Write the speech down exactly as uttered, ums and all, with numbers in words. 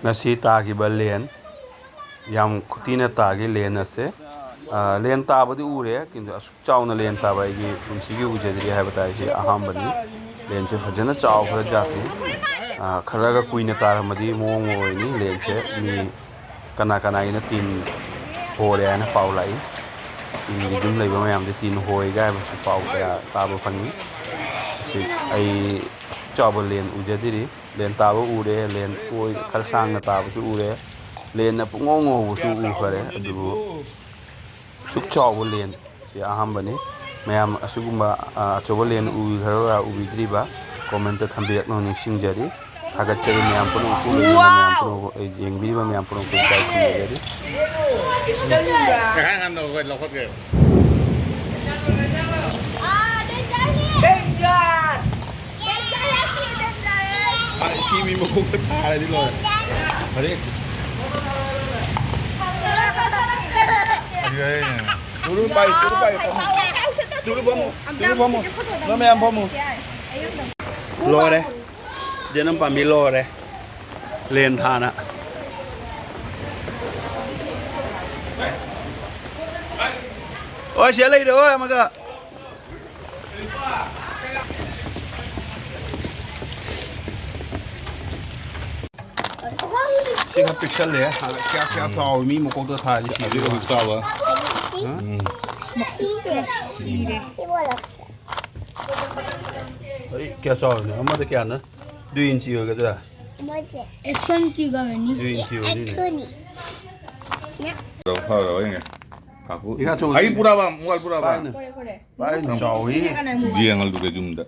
ꯉꯁꯤ ꯇꯥꯈꯤꯕ ꯂꯦꯟ ꯌꯥꯝ ꯈꯨꯊꯤꯅ ꯇꯥꯈꯤ ꯂꯦꯟ ꯑꯁꯦ꯫ ꯑ, ꯂꯦꯟ ꯇꯥꯕꯗꯤ ꯎꯔꯦ, ꯀꯤꯟꯇꯨ ꯑꯁꯨꯛ ꯆꯥꯎꯅ ꯂꯦꯟ ꯇꯥꯕ ꯑꯩꯒꯤ ꯄꯨꯟꯁꯤꯒꯤ ꯎꯖꯗ꯭ꯔꯤ ꯍꯥꯏꯕ ꯇꯥꯔꯦ, ꯁꯤ ꯑꯍꯥꯟꯕꯅꯤ꯫ ꯂꯦꯟꯁꯦ ꯐꯖꯅ ꯆꯥꯎꯈ꯭ꯔ ꯖꯥꯠꯅꯤ꯫ ꯑ, ꯈꯔꯒ ꯀꯨꯏꯅ ꯇꯥꯔꯝꯃꯗꯤ ꯃꯑꯣꯡ ꯑꯃ ꯑꯣꯏꯅꯤ꯫ ꯂꯦꯟꯁꯦ ꯃꯤ ꯀꯅꯥ ꯀꯅꯥꯒꯤꯅ ꯇꯤꯟ ꯍꯣꯔꯦ ꯍꯥꯏꯅ ꯄꯥꯎ ꯂꯥꯛꯏ꯫ ꯇꯤꯟꯒꯤ ꯌꯨꯝ ꯂꯩꯕ ꯃꯌꯥꯝꯗꯤ ꯇꯤꯟ ꯍꯣꯏꯒ ꯍꯥꯏꯕꯁꯨ ꯄꯥꯎ ꯀꯌꯥ ꯇꯥꯕ ꯐꯪꯉꯤ꯫ ꯁꯤ ꯑꯩ ꯑꯁꯨꯛ ꯆꯥꯎꯕ ꯂꯦꯟ ꯎꯖꯗ꯭ꯔꯤ꯫ ꯂꯦꯟ ꯇꯥꯕ ꯎꯔꯦ, ꯂꯦꯟ ꯑꯣꯏ ꯈꯔ ꯁꯥꯡꯅ ꯇꯥꯕꯁꯨ ꯎꯔꯦ, ꯂꯦꯟꯅ ꯄꯨꯡꯉꯧ ꯉꯧꯕꯁꯨ ꯎꯈꯔꯦ, ꯑꯗꯨꯕꯨ ꯑꯁꯨꯛ ꯆꯥꯎꯕ ꯂꯦꯟ ꯁꯤ ꯑꯍꯥꯟꯕꯅꯤ꯫ ꯃꯌꯥꯝ ꯑꯁꯤꯒꯨꯝꯕ, ꯑ, ꯑꯆꯧꯕ ꯂꯦꯟ ꯎꯕꯤꯈ꯭ꯔꯕ꯭ꯔꯥ ꯎꯕꯤꯗ꯭ꯔꯤꯕ ꯀꯣꯃꯦꯟꯇ ꯊꯝꯕꯤꯔꯛꯅꯕ ꯅꯤꯡꯁꯤꯡꯖꯔꯤ꯫ ꯊꯥꯒꯠꯆꯔꯤ ꯃꯌꯥꯝ ꯄꯨꯝꯅꯃꯛꯄꯨ, ꯂꯣꯏꯅꯅ ꯃꯌꯥꯝ ꯄꯨꯝꯅꯃꯛꯄꯨ, ꯑꯩ ꯌꯦꯡꯕꯤꯔꯤꯕ ꯃꯌꯥꯝ ꯄꯨꯝꯅꯃꯛꯄꯨ ꯏꯀꯥꯏ ꯈꯨꯝꯅꯖꯔꯤ꯫ ꯁꯤ ꯃꯤ ꯃꯀꯣꯛꯇ ꯊꯥꯔꯗꯤ ꯂꯣꯏꯔꯦ꯫ ꯑꯗꯩ ꯇꯨꯔꯨ ꯄꯥꯏ, ꯇꯨꯔꯨ ꯄꯥꯏ, ꯐꯝꯃꯨ꯫ ꯇꯨꯔꯨ ꯐꯝꯃꯨ, ꯇꯨꯔꯨ ꯐꯝꯃꯨ꯫ ꯅꯣꯏ ꯃꯌꯥꯝ ꯐꯝꯃꯨ꯫ ꯂꯣꯏꯔꯦ꯫ ꯖꯦꯅꯝ ꯄꯥꯝꯕꯤ ꯂꯣꯏꯔꯦ꯫ ꯂꯦꯟ ꯊꯥꯅ꯫ ꯑꯣꯏ, ꯁꯤꯗ ꯂꯩꯔꯦ, ꯑꯣꯏ, ꯑꯃꯒ꯫ ꯁꯤ ꯈꯔ ꯄꯤꯛꯁꯜꯂꯦ꯫ ꯀꯌꯥ, ꯀꯌꯥ ꯆꯥꯎꯏ, ꯃꯤ ꯃꯀꯣꯛꯇ ꯊꯥꯔꯗꯤ ꯁꯤꯗꯣꯏꯕ꯫ ꯑꯗꯨꯒ ꯆꯥꯎꯕ꯫ ꯁꯤꯔꯦ꯫ ꯑꯩ ꯀꯌꯥ ꯆꯥꯎꯔꯤꯅꯣ? ꯑꯃꯗ ꯀꯌꯥꯅ? ꯗꯨꯏ ꯏꯟꯆꯤ ꯑꯣꯏꯒꯗ꯭ꯔꯥ? ꯑꯦꯛꯁꯟ ꯀꯤꯒ ꯑꯣꯏꯅꯤ꯫ ꯗꯨꯏ ꯏꯟꯆꯤ ꯑꯣꯏꯅꯤꯅꯦ꯫ ꯐꯔꯕ, ꯐꯔꯕ, ꯌꯦꯡꯒꯦ꯫ ꯀꯥꯀꯨ꯫ ꯏꯀꯥ ꯆꯧ-, ꯑꯩ ꯄꯨꯔꯥꯕ, ꯃꯣꯕꯥꯏꯜ ꯄꯨꯔꯥꯕ꯫ ꯄꯥꯏꯅ꯫ ꯄꯥꯏꯅ ꯆꯥꯎꯏ꯫ ꯌꯦꯡꯍꯜꯂꯨꯒꯦ ꯌꯨꯝꯗ꯫